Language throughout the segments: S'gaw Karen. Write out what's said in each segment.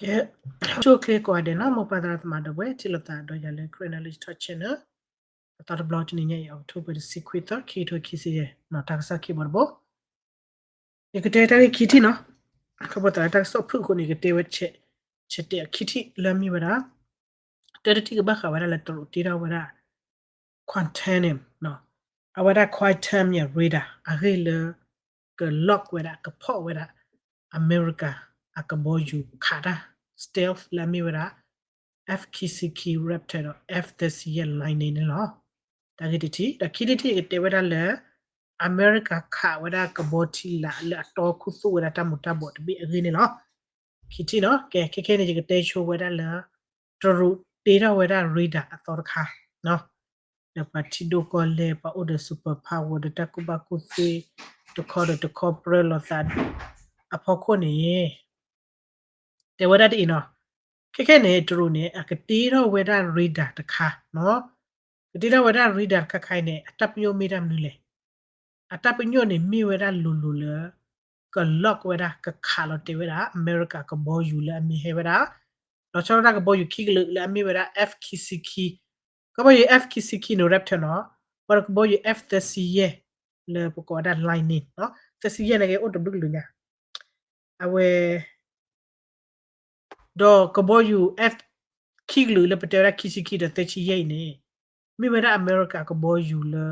ကဲ, အိၣ်ဆူၣ်အိၣ်ချ့ကိးဂၤဒဲးနီၤ မိၢ်ပၢ်သရၣ်သမါဒီပုၢ်ဝဲၢ် ထံၣ်လိာ်သးဒီးယၤလၢ Karen Knowledge Talk Channel အသီတဘျီ တနံၤညါအံၤ October တဆံခွံသီ ခံကထိခံဆံယဲၢ် တၢ်ကစီၣ်ခံဘီတဘိ ယကတဲတၢ်ဂ့ၢ်ခံထံၣ်နီၤ, ခီဖျိသးလၢတၢ်ကစီၣ်ဖုၣ်အဃိန့ၣ် ယကတဲဝဲ ဆဲးတဲာ်အခံထံၣ်လၢအမ့ၢ်ဝဲဒၣ် တၢတထံၣ်ကဘၣ်ဃးဝဲဒၣ်လၢ တရူးတ့ထီၣ်ဝဲဒၣ် Quantum နီၤ, အဝဲဒၣ် Quantum ညါ radar အဂ့ၢ်လၢ က lock ဝဲဒၣ် ကဖီၣ်ဝဲဒၣ် အမဲရကၤ အကဘီယူၤခးတၢ် stealth လၢအမ့ၢ်ဝဲဒၣ် F ခံဆံခံ Raptor ဒီး F သၢဆံယဲၢ် Lightning န့ၣ်လီၤ. တၢ်ဂ့ၢ်တထံၣ်, ဒီးခံထံၣ်တထံၣ် ယကတဲဝဲဒၣ်လၢ အမဲရကၤခးဝဲဒၣ်ကဘီထံလာ်လၢအတီခူသူၣ်ဝဲဒၣ်တၢ်မူၤတၢ်ဘှီးတဘ့ၣ်အဂ့ၢ်န့ၣ်လီၤ. ခံထံၣ်နီၤ, ကဲ ခဲခဲန့ၣ် ယကတဲဆိဝဲဒၣ်လၢ တရူးတ့ထီၣ်ဝဲဒၣ် radar အသီတခါ ဒီးပှၤထံဒိၣ်ကီၢ်လဲၢ် ပှၤအိၣ်ဒီး super power ဒီးတၢ်ကူၣ်ဘၣ်ကူၣ်သ့ တခီဒီးတခီပြၢလိာ်သး အဖီခိၣ်န့ၣ် တဲဝဲဒၣ်ဒ်အံၤနီၤ, ခဲခဲန့ၣ် တရူးန့ၣ် အကတ့ထီၣ်ဝဲဒၣ် radar တခါနီၤ, ကတ့ထီၣ်ဝဲဒၣ် radar တခါခါအံၤန့ၣ် အတၢ်ပညိၣ်မ့ၢ်တၢ်မနုၤလဲၣ်. အတၢ်ပညိၣ်န့ၣ်မ့ၢ်ဝဲဒၣ်လိၤလိၤလၢ က lock ဝဲဒၣ် ကခးလီၤတဲာ်ဝဲဒၣ် အမဲရကၤကဘီယူၤလၢအမ့ၢ်ဟဲဝဲဒၣ် လီၤဆီဒၣ်တၢ်ကဘီယူၤခံကလုာ်လၢအမ့ၢ်ဝဲဒၣ် F ခံဆံခံ, ကဘီယူၤ F ခံဆံခံန့ၣ် Raptor နီၤ, ဘၣ်ဒီးကဘီယူၤ F သၢဆံယဲၢ် လၢပကိးဝဲဒၣ် Lightning နီၤ, သၢဆံယဲၢ်န့ၣ်က့ၤအိၣ်တဘျုးကလုာ်ညါ, အဝဲ ဒီးကဘီယူၤ F ခံကလုာ်လၢပတဲဝဲဒၣ် ခံဆံခံ ဒီး သၢဆံယဲၢ်အံၤန့ၣ် မ့ၢ်ဝဲဒၣ်အမဲရကၤကဘီယူၤလၢ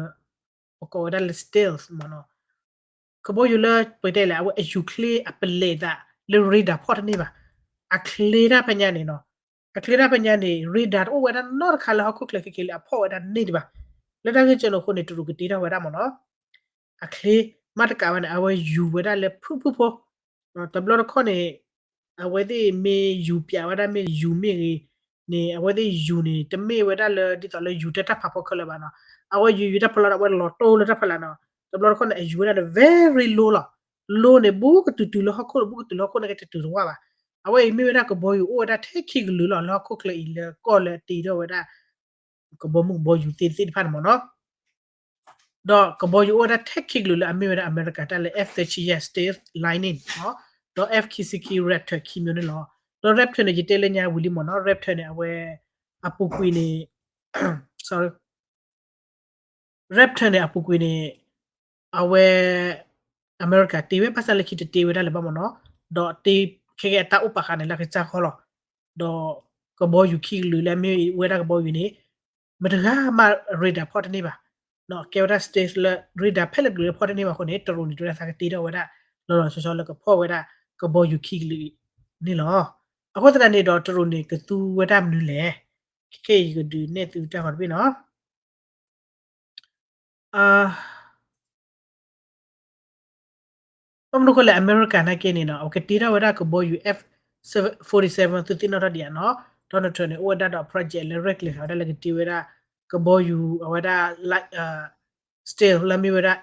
ပကိးဝဲဒၣ်လၢ stealth မ့ၢ်နီၤ, ကဘီယူၤလၢပတဲလဲၣ် အဝဲအယူၤချ့အပလဲၤသးလၢ radar ဖီၣ်တန့ၢ်ဘၣ်, အချ့တၢ်ဖဲညါန့ၣ်နီၤ, အချ့တၢ်ဖဲညါန့ၣ် radar တအိၣ်ဝဲဒၣ်နီတခါလၢဟီၣ်ခိၣ်ချၢခဲက့ၤလၢအဖီၣ်ဝဲဒၣ်န့ၢ်ဒံးဘၣ်, လၢတၢ်ဂ့ၢ်ကၢန့ၣ်အဃိန့ၣ် တရူးကတ့ထီၣ်ဝဲဒၣ်မ့ၢ်နီၤ, အချ့မ့ၢ်တကးဝဲန့ၣ် အဝဲယူၤဝဲဒၣ်လၢဖုၣ်ဖုၣ်ဖိ, တဘျီတခီၣ်န့ၣ် အဝဲသ့ၣ်မ့ၢ်ယူၤပၠးဝဲဒၣ်မ့ၢ်ယူၤမ့ၢ်ဂ့ၤန့ၣ် အဝဲသ့ၣ်ယူၤန့ၣ် တမ့ၢ်ဝဲဒၣ်လၢဒ်သိးလၢယူၤတၢ်တၢ်ဖးဖီခဲလၢာ်ဘၣ်နီၤ, အဝဲယူၤယူၤတၢ်ဖီလာ်ဒီး အဝဲလီၤတိၢ်လၢတၢ်ဖီလာ်နီၤ, တဘျီတခီၣ်န့ၣ် အယူၤဝဲဒၣ်လၢ very low လီၤ, low န့ၣ် ဘူးကတုၤတုၤလၢဟီၣ်ခိၣ် ဘူးကတုၤလၢဟီၣ်ခိၣ်န့ၣ် ကတတုၤတဝၢ်ဘၣ်, အဝဲအံၤမ့ၢ်ဝဲဒၣ်ကဘီယူၤအိၣ်ဝဲဒၣ်ထဲခံကလုာ်လီၤ လၢဟီၣ်ခိၣ်ချၢအံၤလၢကီၢ်လၢအတ့ထီၣ်ဝဲဒၣ် ကဘီမုၢ်ကဘီယူၤသ့ၣ်တဖၣ်န့ၣ်မ့ၢ်နီၤ, ဒီးကဘီယူၤအိၣ်ဝဲဒၣ်ထဲခံကလုာ်လၢအမ့ၢ်ဝဲဒၣ်အမဲရကၤတၢ်လၢ F သၢဆံယဲၢ် stealth Lightning နီၤ, ဒီး F ခံဆံခံ Raptor ခံမျိုးန့ၣ်လီၤ, ဒီး Raptor န့ၣ် ယတဲလၢညါဝံၤလံမ့ၢ်နီၤ, Raptor န့ၣ် အဝဲ အပူၤကွံာ်န့ၣ် sorry Raptor န့ၣ် အပူၤကွံာ်န့ၣ် အဝဲ အမဲရကၤတ့ဝဲ ဘၣ်ဆၣ်လၢခံတတ့ဝဲဒၣ်လၢၤဘၣ်မ့ၢ်နီၤ, ဒီးတ့ခဲကဲအတၢ်အိၣ်ပာ်ဃာ်န့ၣ်လၢကစၢ်ဃီလီၤ, ဒီးကဘီယူၤခံကလုာ်လၢအမ့ၢ်ဝဲဒၣ်ကဘီယူၤန့ၣ် မတဂၤမး radar ဖီၣ်တန့ၢ်ဘၣ်, ကဲဝဲဒၣ် stealth လၢ radar ဖဲလဲၣ်တကလုာ်လၢဖီၣ်တန့ၢ်ဘၣ်အဃိန့ၣ် တရူးန့ၣ် တဲဝဲဒၣ်သးကတ့ထီၣ်ဝဲဒၣ် လီၤလီၤဆီဆီလၢကဖီၣ်ဝဲဒၣ်ကဘီယူၤခံကလုာ်န့ၣ်လီၤ, အဃိသတးန့ၣ်ဒီးတရူးန့ၣ် ကသူဝဲဒၣ်မနုၤလဲၣ်, ခဲအံၤယကဒုးနဲၣ်သုတၢ်ဂီၤတဘ့ၣ်နီၤ ဘၣ်မနုၤအဃိလဲၣ် အမဲရကၤနာ်က့န့ၣ်နီၤ အကတ့ထီၣ်ဝဲဒၣ်ကဘီယူၤ F forty seven သုသ့ၣ်နီၣ်ထီၣ်ဒံးဧါနီၤ, Donald Trump န့ၣ် အိၣ်ဝဲဒၣ်ဒီး project လၢရဲၣ်ကျဲၤဃာ်ဝဲဒၣ်လၢကတ့ဝဲဒၣ် ကဘီယူၤအဝဲဒၣ် stealth လၢမ့ၢ်ဝဲဒၣ်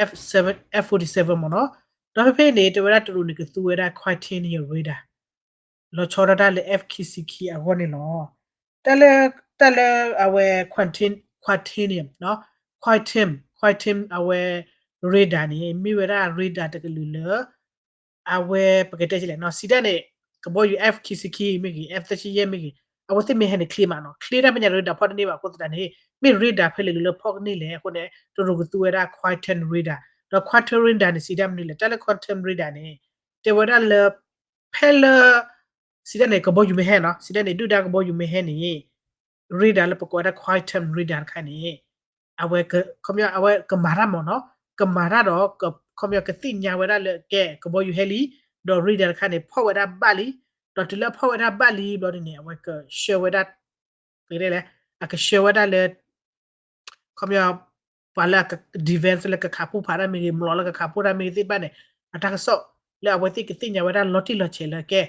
F seven F forty seven မ့ၢ်နီၤ, ဒီးဖဲဖဲန့ၣ် တဲဝဲဒၣ်တရူးန့ၣ် ကသူဝဲဒၣ် Quantinuum radar လီၤဆီဒၣ်တၢ်လၢ F ခံဆံခံ အဂီၢ်န့ၣ်လီၤ. တၢ်လၢ တၢ်လၢအဝဲ quantum quantum နီၤ, quantum quantum အဝဲ radar န့ၣ် မ့ၢ်ဝဲဒၣ် radar တကလုာ်လၢ အဝဲပကတဲလဲၣ်နီၤ စံးဒၣ်န့ၣ် ကဘီယူၤ F ခံဆံခံ မ့ၢ်ဂ့ၤ F သၢဆံယဲၢ် မ့ၢ်ဂ့ၤ အဝဲသ့ၣ်မ့ၢ်ဟဲန့ၣ်ချ့မးနီၤ, ချ့တၢ်ဖဲညါ radar ဖီၣ်တန့ၢ်ဘၣ်အဃိသတးန့ၣ် မ့ၢ် radar ဖဲလဲၣ်ကလုာ်လၢဖီၣ်ကန့ၢ်လဲၣ်အဃိန့ၣ် တရူးကသူဝဲဒၣ် quantum radar ဒီး quantum radar န့ၣ် စံးဒၣ်မနုၤလဲၣ်, တၢ်လၢ quantum radar န့ၣ် တဲဝဲဒၣ်လၢ ဖဲလၢ စံးဒၣ်န့ၣ် ကဘီယူၤမ့ၢ်ဟဲနီၤ, စံးဒၣ်န့ၣ် ဒုၣ်ဒါကဘီယူၤမ့ၢ်ဟဲန့ၣ် radar လၢပကိးဝဲဒၣ် quantum radar တခါန့ၣ် အဝဲ ခီပညီ အဝဲကမၤတၢ်မ့ၢ်နီၤ, ကမၤတၢ်ဒီး ခီပညီကသ့ၣ်ညါဝဲဒၣ်လၢကဲ ကဘီယူၤဟဲလံ, ဒီး radar တခါန့ၣ် ဖီၣ်ဝဲဒၣ်ဘၣ်လံ, ဒီးတုၤလၢအဖီၣ်ဝဲဒၣ်ဘၣ်လံဘျီဒ်န့ၣ် အဝဲကဆှၢဝဲဒၣ် ပကတဲလဲၣ် အကဆှၢဝဲဒၣ်လၢ ခီပညီ ပှၤလၢအက defense လၢကခးဖှိၣ်ဖးတၢ်မ့ၢ်ဂ့ၤ မျိာ်လၢကခးဖှိၣ်တၢ်မ့ၢ်ဂ့ၤသ့ၣ်တဖၣ်န့ၣ် အတၢ်ကစီၣ်လၢအဝဲသ့ၣ်ကသ့ၣ်ညါဝဲဒၣ်လီၤတံၢ်လီၤဆဲးလၢကဲ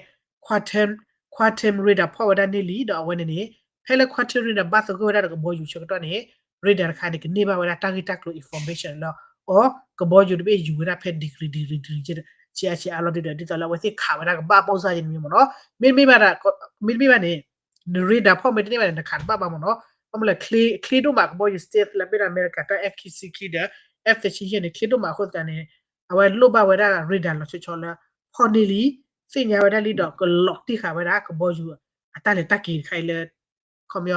quantum quantum radar ဖီၣ်ဝဲဒၣ်န့ၢ်လံ ဒီးအဝဲန့ၣ်န့ၣ် ဖဲလၢ quantum radar ဘၣ်သဂၢၢ်ဝဲဒၣ်ဒီးကဘီယူၤဆၢကတီၢ်န့ၣ် radar တခါန့ၣ် ကန့ၢ်ဘၣ်ဝဲဒၣ်တၢ်ဂ့ၢ်တၢ်ကျိၤ information လၢ အီၤ ကဘီယူၤတဘ့ၣ်ယူၤဝဲဒၣ်ဖဲ degree degree degree ဆံးအါဆံးအါလီၤဒုဒီး ဒ်သိးလၢအဝဲသ့ၣ်ခးဝဲဒၣ်ကဘၣ်ပိၢ်စၢ်ယံၤမ့ၢ်မ့ၢ်နီၤ မ့တမ့ၢ်ဘၣ် မ့တမ့ၢ်ဘၣ်န့ၣ် န radar ဖီၣ်မ့ၢ်တန့ၢ်ဘၣ်န့ၣ် နခးတဘၣ်ဘၣ်မ့ၢ်နီၤ ဘၣ်မနုၤလဲၣ် ချ့ဒိၣ်မး ကဘီယူၤ stealth လၢမ့ၢ်ဒၣ်အမဲရကၤတၢ် F ခံဆံခံဒီး F သၢဆံယဲၢ်န့ၣ် ချ့ဒိၣ်မးအဃိသတးန့ၣ် အဝဲလိၣ်ဘၣ်ဝဲဒၣ် radar လီၤဆီဆီလၢ ဖီၣ်န့ၢ်လံ သ့ၣ်ညါဝဲဒၣ်လံဒီး ကလီးတံၢ်ဃာ်ဝဲဒၣ်ကဘီယူၤ အတၢ်လဲၤတၢ်က့ၤတခါအံၤလၢ ခီပညီ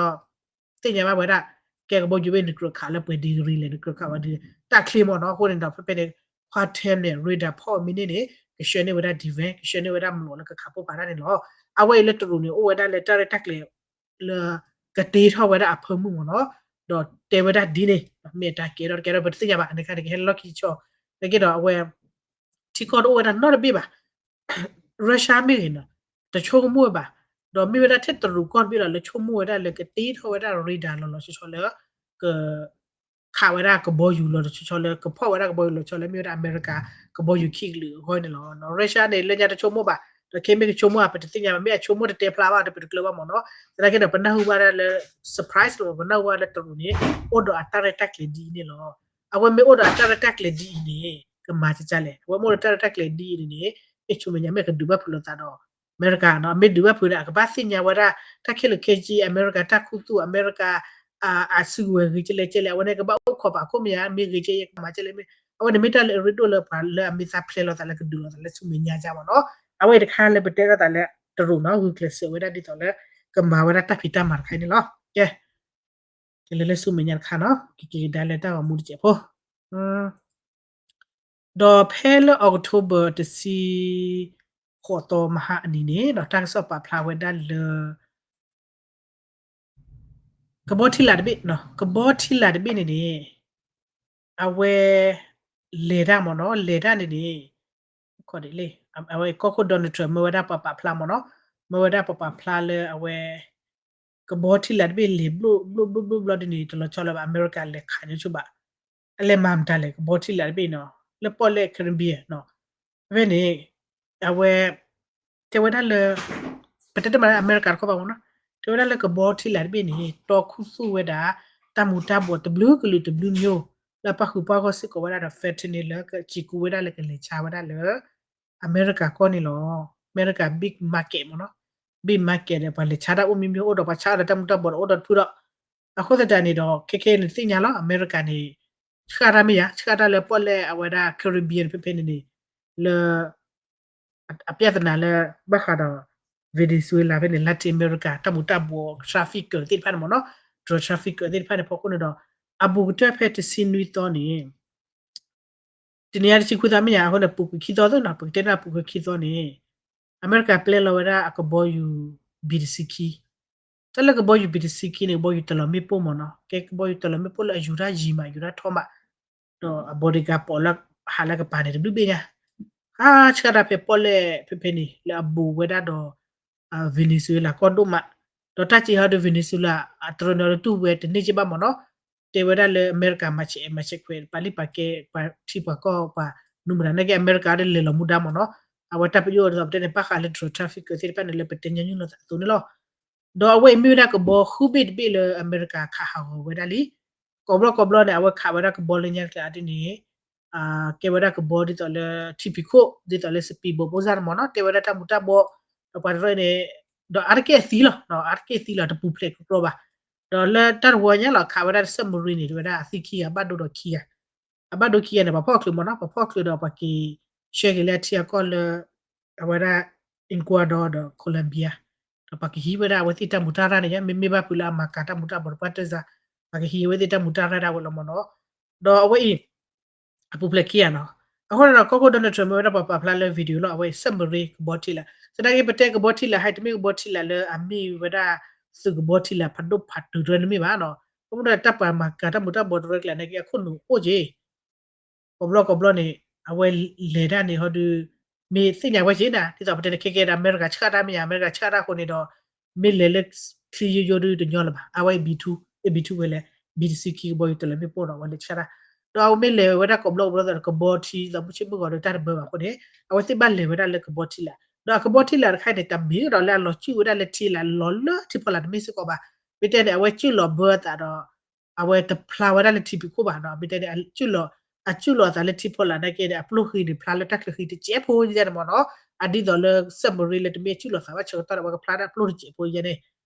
သ့ၣ်ညါဘၣ်ဝဲဒၣ် ကဲကဘီယူၤဘ့ၣ် နကြၢးခးလၢပှဲၤ degree လဲၣ် နကြၢးခးဝဲဒ်လဲၣ် တၢ်ချ့မ့ၢ်နီၤ. အဃိန့ၣ်ဒီး ဖဲဖဲန့ၣ် ကွၢ်ထဲန့ၣ် radar ဖီၣ်မ့ၢ်န့ၢ်န့ၣ် ကဆှၢန့ၢ်ဝဲဒၣ် defense ကဆှၢန့ၢ်ဝဲဒၣ်မျိာ်လၢကခးပိၢ်ဖးတၢ်န့ၣ်လီၤ. အဝဲအံၤလၢတရူးန့ၣ် အိၣ်ဝဲဒၣ်လၢတၢ်ရဲၣ်တၢ်ကျဲၤ လၢ ကတ့ထီၣ်ဝဲဒၣ်အဖၢမုၢ်မ့ၢ်နီၤ, ဒီးတဲဝဲဒၣ်ဒ်န့ၣ် မ့ၢ်အတၢ်ကဲထီၣ်တကဲထီၣ် ပတသ့ၣ်ညါဘၣ် အန့ၣ်ခါန့ၣ် ကဟဲလီၢ်ခံဆီ နာ်က့ဒီးအဝဲ ထံကီၢ်တအိၣ်ဝဲဒၣ်နီတဘ့ၣ်ဘၣ် Russia မ့ၢ်ဂ့ၤနီၤ တဆိကမိၣ်ဝဲဘၣ်, ဒီးမ့ၢ်ဝဲဒၣ်ထဲတရူးကီၢ်တဘ့ၣ်လီၤ လၢဆိကမိၣ်ဝဲဒၣ်လၢကတ့ထီၣ်ဝဲဒၣ် radar လီၤလီၤဆီဆီလၢ က ခးဝဲဒၣ်ကဘီယူၤလီၤဆီဆီလၢ ကဖီၣ်ဝဲဒၣ်ကဘီယူၤလီၤဆီလၢ မ့ၢ်ဝဲဒၣ်အမဲရကၤကဘီယူၤခံကလုာ်အဂီၢ်န့ၣ်လီၤ. Russia န့ၣ် လၢညါတဆိကမိၣ်ဘၣ်, ဒီးခဲမ့ၢ်ကဆိကမိၣ်ဧါ ပတသ့ၣ်ညါဘၣ် မ့ၢ်အဆိကမိၣ်တတဲဖျါဘၣ် တပတုာ်တကျၢၤဘၣ်မ့ၢ်နီၤ, သနာ်က့ဒီး ပနၢ်ဟူဘၣ်ဒၣ်လၢ surprise လီၤ ပနၢ်ဟူဘၣ်လၢတရူးန့ၣ် အိၣ်ဒီးအတၢ်ရဲၣ်တၢ်ကျဲၤဒ်အံၤန့ၣ်လီၤ. အဝဲမ့ၢ်အိၣ်ဒီးအတၢ်ရဲၣ်တၢ်ကျဲၤဒ်အံၤန့ၣ် ကမၤကကလဲၣ်, အဝဲမ့ၢ်အိၣ်ဒီးတၢ်ရဲၣ်တၢ်ကျဲၤဒ်အံၤန့ၣ် မ့ၢ်ဆူမဲာ်ညါ မ့ၢ်ကဒုးဘၣ်ဖုးလိာ်သးဒီး အမဲရကၤနီၤ, အမ့ၢ်ဒုးဘၣ်ဖုးန့ၣ် အကဘၣ်သ့ၣ်ညါဝဲဒၣ် တၢ်ခဲလၢာ်ခဲဆ့ အမဲရကၤတၢ်ခူသူၣ် အမဲရကၤ အစုကဝဲၤဂ့ၤကလဲၣ်ကလဲၣ် အဝဲန့ၣ်ကဘၣ်အိၣ်ခိးပာ်ခိၣ်မ့ၢ်ဧါ မ့ၢ်ဂ့ၤကလဲၣ်ကမၤကလဲၣ်မ့ၢ်, အဝဲန့ၣ်မ့ၢ်တၢ်လၢအရ့ဒိၣ်လၢပှၤလၢအမ့ၢ်သးဖျဲလီၤသးလၢကဒုးလိာ်သးလၢဆူမဲာ်ညါကမ့ၢ်နီၤ, အဝဲအံၤတခါလၢပတဲလိာ်သးလၢတရူးနီၤ ဂုာ်ကျဲးစၢးဝဲဒၣ်ဒ်သိးလၢ ကမၤဝဲဒၣ်တၢ်ဖံးတၢ်မၤတခါအံၤန့ၣ်လီၤ. ကဲ ကလဲၤလၢဆူမဲာ်ညါတခါနီၤ ကက့ၤကဒါလၢတၢ်ဂီၤမူတစဲးဖိ ဒီးဖဲလၢ October တဆံဃိးသီမဟါအနံၤန့ၣ်ဒီး တၢ်ကစီၣ်ပာ်ဖျါဝဲဒၣ်လၢ ကဘီထံလာ်တဘ့ၣ်, ကဘီထံလာ်တဘ့ၣ်န့ၣ်န့ၣ် အဝဲ လဲၤတၢ်မ့ၢ်နီၤ, လဲၤတၢ်န့ၣ်န့ၣ် အဝဲကီၢ်ခိၣ် Donald Trump မၢဝဲဒၣ်ပှၤပာ်ဖျါမ့ၢ်နီၤ, မၢဝဲဒၣ်ပှၤပာ်ဖျါလၢအဝဲ ကဘီထံလာ်တဘ့ၣ်လဲၤဘျိဘျိဘျိဘျိဘျီဒ်န့ၣ် တလီၤဆီလၢၤဘၣ် အမဲရကၤလဲၤခးညိဆိဘၣ်, အလဲၤမၤမတၤလဲၣ် ကဘီထံလာ်တဘ့ၣ်နီၤ လၢပီၣ်လဲၣ် Caribbean နီၤ, ဖဲန့ၣ် အဝဲ တဲဝဲဒၣ်လၢ ပတဲတမံၤလၢအမဲရကၤတခီဘၣ်မ့ၢ်နီၤ, တဲဝဲဒၣ်လၢကဘီထံလာ်တဘ့ၣ်န့ၣ် တီခူသူၣ်ဝဲဒၣ် တၢ်မူၤတၢ်ဘှီးတဘျုးကလုာ်တဘျုးမျိုး လၢအပၣ်ဃုာ်ပှၢ်ဂီၢ်စ့ၢ်ကီးဝဲဒၣ်ဒီး fentanyl လၢကစံးကူဝဲဒၣ်လၢကလဲၤဆါဝဲဒၣ်လၢ အမဲရကၤကီၢ်န့ၣ်လီၤ. အမဲရကၤ big market မ့ၢ်နီၤ, big market ဒီးပှၤလဲၤဆါတၢ်အိၣ်မံမံ အိၣ်ဒီးပှၤဆါဒီးတၢ်မူၤတၢ်ဘှီးဒီးအိၣ်ဒီးတဖုဒီး အဃိသတးန့ၣ်ဒီး ခဲခဲန့ၣ်သ့ၣ်ညါလီၤ အမဲရကၤန့ၣ် ဆှၣ်တၢ်မ့ၢ်ယၤ ဆှၣ်တၢ်လၢပီၣ်လဲၣ်အဝဲဒၣ် Caribbean ဖဲဖဲန့ၣ်န့ၣ် လၢ အပြဿနာလၢ ဘၣ်ဃးဒီး Venezuela ဖဲန့ၣ် Latin America တၢ်မူၤတၢ်ဘှီး trafficker သ့ၣ်တဖၣ်န့ၣ်မ့ၢ်နီၤ, drug trafficker သ့ၣ်တဖၣ်န့ၣ် ဖီခိၣ်န့ၣ်ဒီး အဘူးကတၢၢ်ဖဲတဆံနွံသီန့ၣ် တနံၤအံၤတဆံခွံသီမ့ၢ်ညါ အဃိန့ၣ် ပူၤကွံာ်ခံသီသ့ၣ်နီၤ, ပကတဲန့ၣ်ပူၤကွံာ်ခံသီန့ၣ် အမဲရကၤပျဲလီၤဝဲဒၣ်အကဘီယူၤ ဘံၣ်တဆံခံ, တၢ်လၢကဘီယူၤ ဘံၣ်တဆံခံ န့ၣ် ကဘီယူၤတလီၤမ့ၣ်ပိၢ်မ့ၢ်နီၤ, ကဲကဘီယူၤတလီၤမ့ၣ်ပိၢ်လၢအယူၤတၢ်ယံၤမး ယူၤတၢ်ထီမး, ဒီးအ bodyguard ပိာ်လၢဟးလၢကပၤန့ၣ် တဘျုးဘ့ၣ်ညါ, ဟးဆှၣ်တၢ်ဖဲပီၣ်လဲၣ် ဖဲဖဲန့ၣ် လၢအဘူးဝဲဒၣ်ဒီး Venezuela ကီၢ်ဒိၣ်မး, ဒီးတၢ်စံးဟီဒီး Venezuela အတရၢန့ၣ်ဒီးတူၢ်ဝဲတန့ၢ်က့ဘၣ်မ့ၢ်နီၤ, တဲဝဲဒၣ်လၢအမဲရကၤမၤဆဲးအဲၣ်မၤဆဲးခွဲး ပာ်လံပာ်ကဲ ပှၤထံပှၤကီၢ်ပှၤနုာ်မတၤ နာ်က့အမဲရကၤဒီးလဲၤလီၤမူဒါမ့ၢ်နီၤ, အဝဲတၢ်ပညိၣ်ဒ်သိးပတဲန့ၣ် ဘၣ်ဃးလၢ drug trafficker သ့ၣ်တဖၣ်န့ၣ် လၢပတဲညီနုၢ်လိာ်သးအသိးန့ၣ်လီၤ. ဒီးအဝဲအံၤမ့ၢ်ဝဲဒၣ်ကဘီဃုဘ့ၣ်တဘ့ၣ်လၢအမဲရကၤခးဟးဂီၤဝဲဒၣ်လံ, ကိးဘျီကိးဘျီန့ၣ် အဝဲခးဝဲဒၣ်ကဘီလၢညါတကျါဒ်န့ၣ် ကဲဝဲဒၣ်ကဘီဒ်သိးလၢ ထံဖံးခိၣ် ဒ်သိးလၢ speedboat ဖိစၢ်န့ၣ်မ့ၢ်နီၤ, တဲဝဲဒၣ်တၢ်မူၤတၢ်ဘှီး, ဒီးပှၤတရၢန့ၣ် ဒီးအါတက့ၢ်သံလီၤ, အါတက့ၢ်သံလီၤ တပူၤဖျဲးကကြီဘၣ်, ဒီးလၢတၢ်တဝီညါလီၤ ခးဝဲဒၣ် submarine န့ၣ် တဲဝဲဒၣ်အသံခံဂၤ ဘၣ်ဒိဒီးခံဂၤ, အဘၣ်ဒိခံဂၤန့ၣ် ပှၤဖီၣ်ချုးမ့ၢ်နီၤ, ပှၤဖီၣ်ချုးဒီးပှၤက့ၤ ဆှၢက့ၤလၢအထံအကီၢ်လၢ အဝဲဒၣ် Ecuador ဒီး Colombia ဒီးပှၤကဟံးဝဲဒၣ်အဝဲသ့ၣ်တၢ်မူၤတၢ်ရၢ်န့ၣ် မ့မ့ၢ်ဘၣ်ဖုးလၢအမၤကၤတၢ်မူၤတၢ်ဘှီးတပှၢ်တၢၢ်စၢ်, ပှၤကဟံးအဝဲသ့ၣ်တၢ်မူၤတၢ်ရၢ်ဒၣ်ဝဲလီၤမ့ၢ်နီၤ, ဒီးအဝဲအံၤ အပူၤဖျဲးခံဂၤနီၤ, အဃိန့ၣ်ဒီး ကီၢ်ခိၣ် Donald Trump မ့ၢ်ဝဲဒၣ်ပှၤပာ်ဖျါလၢ video လီၤ, အဝဲအံၤ submarine ကဘီထံလာ်, သနာ်က့ပတဲကဘီထံလာ် ဟဲတမ့ၢ်ကဘီထံလာ်လၢအမ့ၢ်ဝဲဒၣ် သုးကဘီထံလာ်ဖးဒိၣ်ဖးတုၤတရၢန့ၣ်မ့ၢ်ဘၣ်နီၤ, အဃိဒီးတၢ်ပှၤမၤကၤတၢ်မူၤတၢ်ဘှီးတရၢကျါန့ၣ်က့ အခိၣ်နူာ်အိၣ်က့ၤ ကိးဘျီကိးဘျီန့ၣ် အဝဲလဲၤတၢ်န့ၣ်ဟီဒုး မ့ၢ်သ့ၣ်ညါဝဲက့ၤနၤ ဒ်သိးပတဲန့ၣ် ခဲကဲဒီး အမဲရကၤဆှၣ်တၢ်မ့ၢ်ယါ အမဲရကၤဆှၣ်တၢ်အဃိန့ၣ်ဒီး မ့ၢ်လဲၤလၢ ချံယိယိဒုးတညီလၢၤဘၣ်, အဝဲ B two, အဲ B two ဝဲလဲၣ် B two ခံကဘီယူၤတလၢမ့ၣ်ပိၢ်ဒီး အဝဲလဲၤဆှၣ်တၢ်, ဒီးအဝဲမ့ၢ်လဲၤဝဲဒၣ်ကိးဘျီကိးဘျီဒီး ကဘီထံဒီးမုၢ်ဆ့ၣ်မုၢ်ဂီၤဒီးတၢ်တဘၢဘၣ်အဃိန့ၣ် အဝဲသ့ၣ်ဘၣ်လဲၤဝဲဒၣ်လၢကဘီထံလာ်, ဒီးအကဘီထံလာ်တခါအံၤန့ၣ် တမ့ၢ်ကဒီးလၢအလီၤစုၣ်ဝဲဒၣ်လၢထံလာ် လီၤလၢထံဖီလာ်တမ့ၢ်စ့ၢ်ကီးဘၣ်, မ့ၢ်တဲန့ၣ် အဝဲစုၣ်လီၤဘၢအသးဒီး အဝဲတဖျါဝဲဒၣ်လၢထံဖံးခိၣ်ဘၣ်နီၤ, မ့ၢ်တဲန့ၣ် အစုၣ်လီၤအသးလၢထံဖီလာ်နာ်က့န့ၣ် အပျိၢ်ဃံန့ၣ် ဖျါလၢတၢ်ချၢဃံတစဲးဖိယဲန့ၣ်မ့ၢ်နီၤ, အဒ်သိးလၢ submarine လၢတမ့ၢ်အစုၣ်လီၤသးဘၣ်ဆၢကတီၢ်ဒီး အဝဲကဖျါဒၣ်အပျိၢ်တစဲးဖိယဲန့ၣ်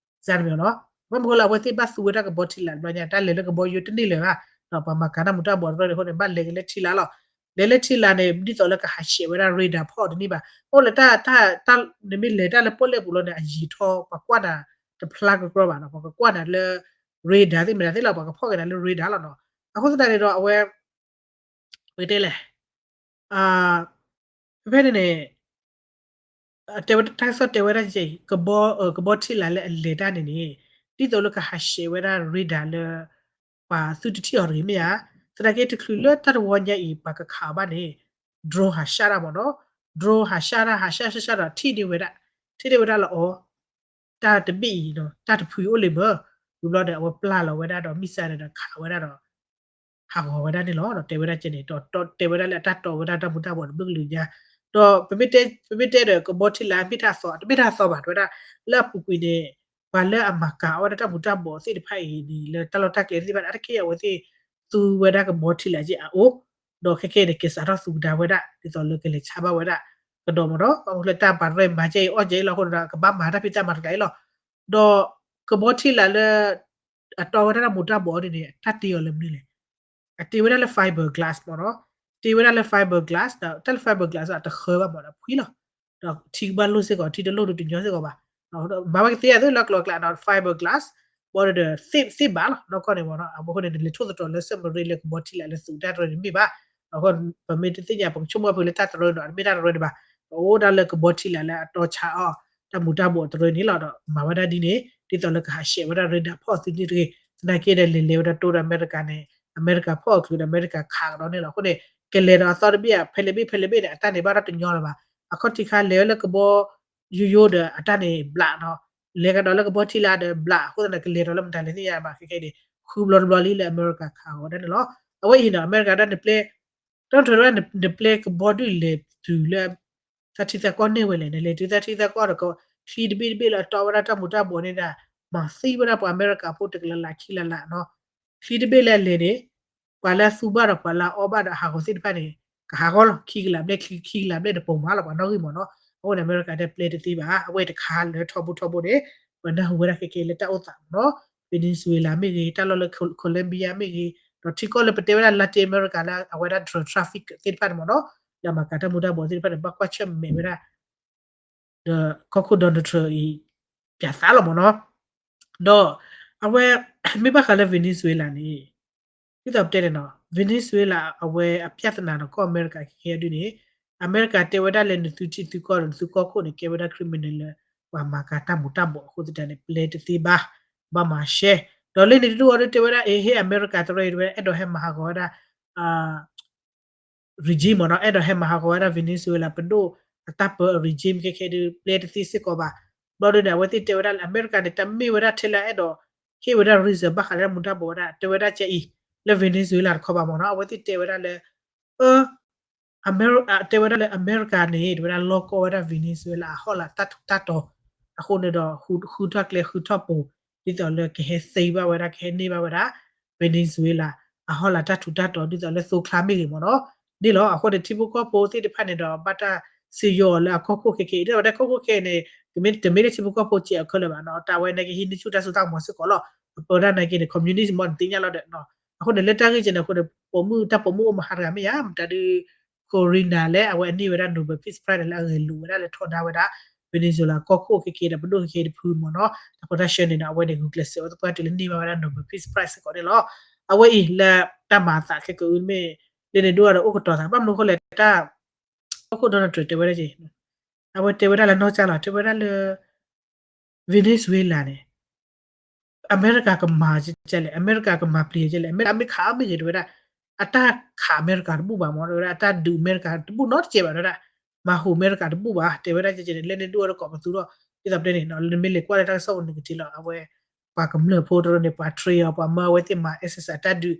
စၢ်တမ့ၢ်နီၤ, ဘၣ်မနုၤဃိလၢအဝဲသ့ၣ်ဘၣ်သူဝဲဒၣ်ကဘီထံလာ်တဘျီညါ တၢ်လဲၤလၢကဘီယူၤတန့ၢ်လၢၤဘၣ်, ဒီးပှၤမၤကၤတၢ်မူၤတၢ်ဘှီးတရၢန့ၣ်အဃိန့ၣ် ဘၣ်လဲၤက့ၤလၢထံလာ်လီၤ, လဲၤလၢထံလာ်န့ၣ် ဒ်သိးလၢကဟးဆှဲးဝဲဒၣ် radar ဖီၣ်တန့ၢ်ဘၣ်. အိၣ်လၢတၢ် တၢ် နမ့ၢ်လဲၤတၢ်လၢပီၣ်လဲၣ်ပူၤလီၤန့ၣ် အယံာ်ထီၣ် ပှၤကွၢ်နၤတဖျါကကြီဘၣ်နီၤ, ပှၤကကွၢ်နၤလၢ radar သ့ၣ်မတၤသ့ၣ်လီၤ, ပှၤကဖီၣ်က့ၤနၤလၢ radar လီၤနီၤ. အဃိသတးန့ၣ်ဒီးအဝဲ ပကတဲလဲၣ် ဖဲဖဲန့ၣ်န့ၣ် တဲဝဲတၢ်ကစီၣ်တဲဝဲဒၣ်ကဲအံၤ ကဘီ ကဘီထံလာ်လၢအလဲၤတၢ်န့ၣ်န့ၣ် ဒ်သိးလၢကဟးဆှဲးဝဲဒၣ် radar လၢ ပှၤသုတထံၣ်အီၤတဂ့ၤမ့ၢ်ဧါ. သနာ်က့တချုးလၢတၢ်တဝီညါအံၤ ပှၤကခးအီၤဘၣ်န့ၣ် drone ဟးဆှၣ်တၢ်မ့ၢ်နီၤ, drone ဟးဆှၣ်တၢ် ဟးဆှၣ်ဆှၣ်ဆှၣ်ဒီး ထံၣ်န့ၢ်ဝဲဒၣ် ထံၣ်န့ၢ်ဝဲဒၣ်လၢအီၤ တၢ်တဘ့ၣ်အံၤနီၤ တၢ်တဖုအံၤအိၣ်လံမ့ၢ် ဝံၤဘျီဒီး အဝဲပျၢ်လီၤဝဲဒၣ်ဒီး missile ဒီးခးဝဲဒၣ်ဒီး ဟးဂီၤဝဲဒၣ်န့ၣ်လီၤ. ဒီးတဲဝဲဒၣ်ကဲန့ၣ် ဒီးတဲဝဲဒၣ်လၢအတၢ်တီဝဲဒၣ်တၢ်မူၤတၢ်ဘှီးတဘျုးကလုာ်ညါ, ဒီးပမ့ၢ်တဲ ပမ့ၢ်တဲဒီး ကဘီထံလာ် မ့ၢ်တၢ်သီ တမ့ၢ်တၢ်သီဘၣ် တဲဝဲဒၣ် လၢအပူၤကွံာ်န့ၣ် ပှၤလၢအမၤကၤအီၣ်ဝဲဒၣ်တၢ်မူၤတၢ်ဘှီးသ့ၣ်တဖၣ်အံၤန့ၣ် လၢတၢ်လီၢ်တၢ်ကျဲသ့ၣ်တဖၣ်န့ၣ် အါတက့ၢ်အဝဲသ့ၣ် သူဝဲဒၣ်ကဘီထံလာ်ကဲအအိၣ်, ဒီးခဲကဲန့ၣ် ကစးထီၣ်သူကဒါဝဲဒၣ် ဒ်သိးလၢကလဲၤဆါဘၣ်ဝဲဒၣ် ကဒီးမ့ၢ်နီၤ, အဃိလၢတၢ်ပာ်ရဲၣ်မၤကဲအံၤအီၣ်ကဲအံၤလီၤအဃိန့ၣ်ဒီး ကဘၣ်မၤတၢ်ဖံးတၢ်မၤတကျါအံၤလီၤ. ဒီးကဘီထံလာ်လၢ အတီဝဲဒၣ်တၢ်မူၤတၢ်ဘှီးအီၤဒ်န့ၣ် တၢ်တ့အီၤလၢမနုၤလဲၣ်. အတ့ဝဲဒၣ်လၢ fiber glass မ့ၢ်နီၤ, တ့ဝဲဒၣ်လၢ fiber glass ဒီးတၢ်လၢ fiber glass အတဃၢဘၣ်မ့ၢ်နီၤ ဖှံလီၤ, ဒီးထံကဘၣ်လိၣ်စ့ၢ်ကီး ထံတလိၣ်ဒုးတညီစ့ၢ်ကီးဘၣ်, မၤဝဲကသ့အသိးလၢကျိၤကျးဒီး fiber glass ဘီဒီး သ့ၣ်ဘၣ်လီၤ နီၢ်ကီၢ်န့ၣ်မ့ၢ်နီၤ, အဃိန့ၣ် နလဲၤထိၣ်သတြီၤလၢ submarine လၢကဘီထံလာ်လၢသူတၢ်တရၢန့ၣ်မ့ၢ်ဘၣ်, အဃိပမ့ၢ်တသ့ၣ်ညါ ပကဆိကမိၣ်ဖဲလၢတၢ်တရၢန့ၣ်ဒီး တမ့ၢ်တၢ်တရၢန့ၣ်ဘၣ်, ပအိၣ်ဒၣ်လၢကဘီထံလာ်လၢအတီဆါအီၣ် တၢ်မူၤတၢ်ဘှီးတရၢန့ၣ်လီၤ. ဒီးမၤဝဲဒၣ်ဒ်န့ၣ် ဒ်သိးလၢကဟးဆှဲးဝဲဒၣ် radar ဖီၣ်သုန့ၣ်တဂ့ၤ, သနာ်က့ဒီးလဲၤလဲၤဝဲဒၣ်တိဒီးအမဲရကၤန့ၣ် အမဲရကၤဖီၣ်အချုးဒီးအမဲရကၤခးကဒီးန့ၣ်လီၤ. အဃိန့ၣ် ကလဲၤဒီးအသီတဘ့ၣ်ဧါ ဖဲလဲၣ်ဘ့ၣ်ဖဲလဲၣ်ဘ့ၣ်န့ၣ် အတၢ်န့ၣ်ဘၣ်တၢ်တညီလၢၤဘၣ်, အခီၣ်ထံးခါလဲၤဝဲလၢကဘီ ယိယိဒီးအတၢ်န့ၣ်ဘျးနီၤ, လဲၤကဒီးလၢကဘီထံလာ်ဒီးဘျး, အဃိသတးန့ၣ် ကလဲၤဒီးလၢမတၤလဲၣ်သ့ၣ်ညါဘၣ် ခဲကဲန့ၣ် ဃုဘျီတဘျီလံလၢအမဲရကၤခးအီၤဝဲဒၣ်န့ၣ်လီၤ. အဝဲအံၤန့ၣ် အမဲရကၤဒၣ်န့ၣ်ပျဲ တၢ်ထၢၣ်ဝဲဒၣ်န့ၣ် နပျဲကဘီဒုးလဲၤတုၤလၢ သးထံသးကီၢ်န့ၢ်ဝဲလဲၣ်, နလဲၤတုၤသးထံသးကီၢ်ဒီး ချံတဘ့ၣ်တဘ့ၣ်လၢအတီဝဲဒၣ်တၢ်မူၤတၢ်ဘှီးန့ၣ်ဒၣ် မၤသံဝဲဒၣ်ပှၤအမဲရကၤဖိတကလးလးခံလးလးနီၤ, ချံတဘ့ၣ်လၢအလဲၤန့ၣ် ပှၤလၢအသူဘၣ်ဒီးပှၤလၢအအီၣ်ဘၣ်ဒီးဟးဂီၤသ့ၣ်တဖၣ်န့ၣ် ကဟးဂီၤလီၤ ခံကလးဘျဲၣ် ခံကလးဘျဲၣ်န့ၣ် ပိာ်မၤလီၤ ပှၤနီၣ်ဂံၢ်မ့ၢ်နီၤ. အဃိန့ၣ် အမဲရကၤဒၣ်ပျဲတသ့ဘၣ်. အဝဲတခါလၢထီဘိထီဘိန့ၣ် ပနၢ်ဟူဝဲဒၣ်ခဲကဲလၢတၢ်အိၣ်သးမ့ၢ်နီၤ, Venezuela မ့ၢ်ဂ့ၤ, တၢ်လီၢ်လၢ Colombia မ့ၢ်ဂ့ၤ, ဒီးထံကီၢ်လၢပတဲဝဲဒၣ် Latin America လၢအဝဲဒၣ် drug traffic သ့ၣ်တဖၣ်န့ၣ်မ့ၢ်နီၤ, လၢအမၤကၤတၢ်မူၤတၢ်ဘှီးသ့ၣ်တဖၣ်န့ၣ် ဘၣ်ကွၢ်ဆၢၣ်မဲာ်ဝဲဒၣ် ဒီးကီၢ်ခိၣ် Donald Trump အံၤ ပၠးသးလီၤမ့ၢ်နီၤ. ဒီးအဝဲ မ့ၢ်ဘၣ်ဃးလၢ Venezuela န့ၣ် ဒ်သိးပတဲန့ၣ်နီၤ, Venezuela အဝဲအပြဿနာနီၤ ကီၢ်အမဲရကၤခဲခဲဒုန့ၣ် အမဲရကၤတဲဝဲဒၣ်လၢနသုထံသုကီၢ်ဒီးနသုကီၢ်ခိၣ်န့ၣ် ကဲဝဲဒၣ် criminal လၢ ပှၤမၤကၤတၢ်မူၤတၢ်ဘှီးအဃိသတးန့ၣ် ပျဲတသ့ဘၣ်, ဘၣ်မၤရှဲ. ဒီးလၢန့ၣ်တဒူၣ်အီၤဒုတဲဝဲဒၣ် အ့ ဟ့ၣ်အမဲရကၤတရၢအံၤတဲဝဲဒၣ် အဲၣ်ဒိးဟဲမၤဟးဂီၤဝဲဒၣ် regime မ့ၢ်နီၤ, အဲၣ်ဒိးဟဲမၤဟးဂီၤဝဲဒၣ် Venezuela ပဒိၣ်အတၢ်ပၢအ regime ခဲခဲဒု ပျဲတသ့စ့ၢ်ကီးဘၣ်. ဘျီဒုန့ၣ် အဝဲသ့ၣ်တဲဝဲဒၣ်လၢ အမဲရကၤန့ၣ် တမ့ၢ်ဝဲဒၣ်ထဲလၢအဲၣ်ဒိးဟ့ၣ်ဝဲဒၣ် reason ဘၣ်ဃးလၢတၢ်မူၤတၢ်ဘှီးဝဲဒၣ် တဲဝဲဒၣ်ကဲအံၤ လၢ Venezuela တခီဘၣ်မ့ၢ်နီၤ, အဝဲသ့ၣ်တဲဝဲဒၣ်လၢ အ အတဲဝဲဒၣ်လၢအမဲရကၤန့ၣ် တဲဝဲဒၣ်လီၢ်ကီၢ်ဝဲဒၣ် Venezuela အဟီၣ်လာ်တၢ်ထူးတၢ်တီၤ အဃိန့ၣ်ဒီး ဃုထီၣ်ကျဲဃုထီၣ်ပိၤ ဒ်သိးလၢကဟဲသ့ဘၣ်ဝဲဒၣ် ကဟဲန့ၢ်ဘၣ်ဝဲဒၣ် Venezuela အဟီၣ်လာ်တၢ်ထူးတၢ်တီၤ ဒ်သိးလၢသိချါမ့ၢ်ဂ့ၤမ့ၢ်နီၤ န့ၣ်လီၤ. အဃိန့ၣ် ထံဖိကီၢ်ဖိသ့ၣ်တဖၣ်န့ၣ်ဒီး ဘၣ်တၢ်စံယိၤအီၤလၢအကီၢ်ခိၣ်ခဲခဲအံၤ ဒ်သိးဝဲဒၣ်ကီၢ်ခိၣ်ခဲခဲအံၤန့ၣ် တမ့ၢ် တမ့ၢ်လၢထံဖိကီၢ်ဖိစဲးအခဲလၢာ်ဘၣ်နီၤ, တၢ်ဝဲန့ၣ်ကဟံးန့ၢ်ဆူၣ်တၢ်စိတၢ်ကမီၤစ့ၢ်ကီးလီၤ. အပၢတၢ်နာ်က့န့ၣ် communist မ့ၢ်နသ့ၣ်ညါလီၤဒီး အဃိန့ၣ် လၢတၢ်ဂ့ၢ်ကဲန့ၣ်အဃိန့ၣ် ပိာ်မုၣ်တၢ်ပိာ်မုၣ်အိၣ်မဟါတဂၤမ့ၢ်ဧါ, မတၤဒု Corina လၢအဝဲအန့ၢ်ဝဲဒၣ် Nobel Peace Prize န့ၣ် လၢအဂဲၤလိာ်ဝဲဒၣ်လၢထီဒါဝဲဒၣ် Venezuela ကီၢ်ခိၣ်ခဲခဲဒီးပဒိၣ်ခဲခဲတဖုမ့ၢ်နီၤ, တၢ်ဖိတၢ်ဆှၢန့ၣ်ဒီး အဝဲန့ၣ် ဂုာ်ကျဲးစၢးဝဲသပှၢ်တုၤလၢန့ၢ်ဘၣ်ဝဲဒၣ် Nobel Peace Prize စ့ၢ်ကီးန့ၣ်လီၤ. အဝဲအံၤလၢတၢ်မၤအသးခဲကအုမ့ၢ် လၢန့ၣ်ဒိၣ်ဒီးအိၣ်ကတီၤသး ဘၣ်မနုၤအဃိလဲၣ် တၢ် ကီၢ်ခိၣ် Donald Trump တဲဝဲဒၣ်က့ အဝဲတဲဝဲဒၣ်လၢနီၢ်ကၠၢ်လီၤ တဲဝဲဒၣ်လၢ Venezuela န့ၣ် အမဲရကၤကမၤကလဲၣ်, အမဲရကၤကမၤပျံၤကလဲၣ်, အမဲရကၤမ့ၢ်ခးအီၤမ့ၢ်ဂ့ၤ တဲဝဲဒၣ် အတၢ်ခးအမဲရကၤတဘူၣ်ဘၣ်မ့ၢ် တဲဝဲဒၣ် အတၢ်ဒုးအမဲရကၤတဘူၣ်နီတစဲးဘၣ် တဲဝဲဒၣ် မၤဟူးအမဲရကၤတဘူၣ်ဘၣ် တဲဝဲဒၣ်ကဲန့ၣ် လၢန့ၣ်ဒိၣ်ဒီးကိးပသူထီၣ် ဒ်သိးပတဲန့ၣ် နမ့ၢ်လဲၤကွၢ်လၢတၢ်ကစီၣ်ပူၤန့ၣ်ကထံၣ်လီၤ အဝဲ ပှၤကမျၢၢ်ဖိတရၢန့ၣ် ပှၤ train အီၤ ပှၤမၢအဝဲသ့ၣ်မၤ exercise အတၢ်ဒုး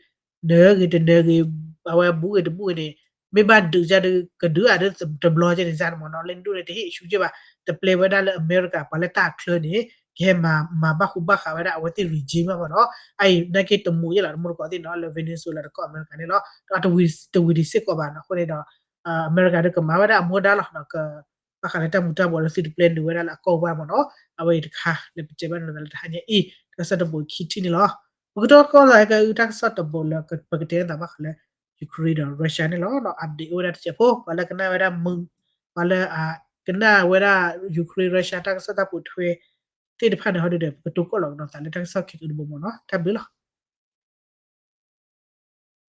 နၢၤဂ့ၤတနၢၤဂ့ၤ အဝဲဘူးဂ့ၤတဘူးဂ့ၤန့ၣ် မ့ၢ်ဘၣ်ဒုးကဒီး ကဒုးအဒုးတဘျီကဲန့ၣ် စၢ်တမ့ၢ်နီၤ လၢန့ၣ်ဒိၣ်န့ၣ် တဟ့ၣ်အဆူကဲဘၣ် တပျဲဝဲဒၣ်လၢအမဲရကၤ ပှၤလၢတၢ်ချၢန့ၣ် ကဟဲမၤ မၤဘၣ်ဃူဘၣ်ဃးဝဲဒၣ် အဝဲသ့ၣ် regime ဘၣ်မ့ၢ်နီၤ အအံၤ နာ်က့တမူးယဲၢ်လီၤ တမူးတကိးသ့ၣ်နီၤ လၢ Venezuela တကီၢ်အမဲရကၤန့ၣ်လီၤ ဒီးတဝံၤတစ့ၢ်ကီးဘၣ်နီၤ အဃိန့ၣ်ဒီး အမဲရကၤဒုးကမၤဝဲဒၣ်အမူဒါလီၤ က ဘၣ်ဃးလၢတၢ်မူၤတၢ်ဘှီးလၢသုတပျဲနုာ်ဝဲဒၣ်လၢအကီၢ်ပူၤဘၣ်မ့ၢ်နီၤ အဝဲအံၤတခါ လၢပတဲဘၣ်နၤလၢတဟါညါအံၤ တၢ်ကစီၣ်တဘိးခံထံၣ်န့ၣ်လီၤ ပကတီၢ်ကီၢ်လီၤ ဟဲကဲအု တၢ်ကစီၣ်တဘိးလၢပကတဲနသးဘၣ်ဃးလၢ Ukraine ဒီး Russia န့ၣ်လီၤ. update အိၣ်ဝဲဒၣ်တစဲးဖိ ပှၤလၢကနၣ်ဝဲဒၣ်မုၢ် ပှၤလၢ ကနၣ်ဝဲဒၣ် Ukraine Russia တၢ်ကစီၣ်တၢ်ပိာ်ထွဲသ့ၣ်တဖၣ်န့ၣ် ဟီဒုဒီး ပကတိၤကိးလီၤကဒီးသးလၢတၢ်ကစီၣ်ခံကတဘိမ့ၢ်နီၤ. တၢ်ဘျုးလီၤ.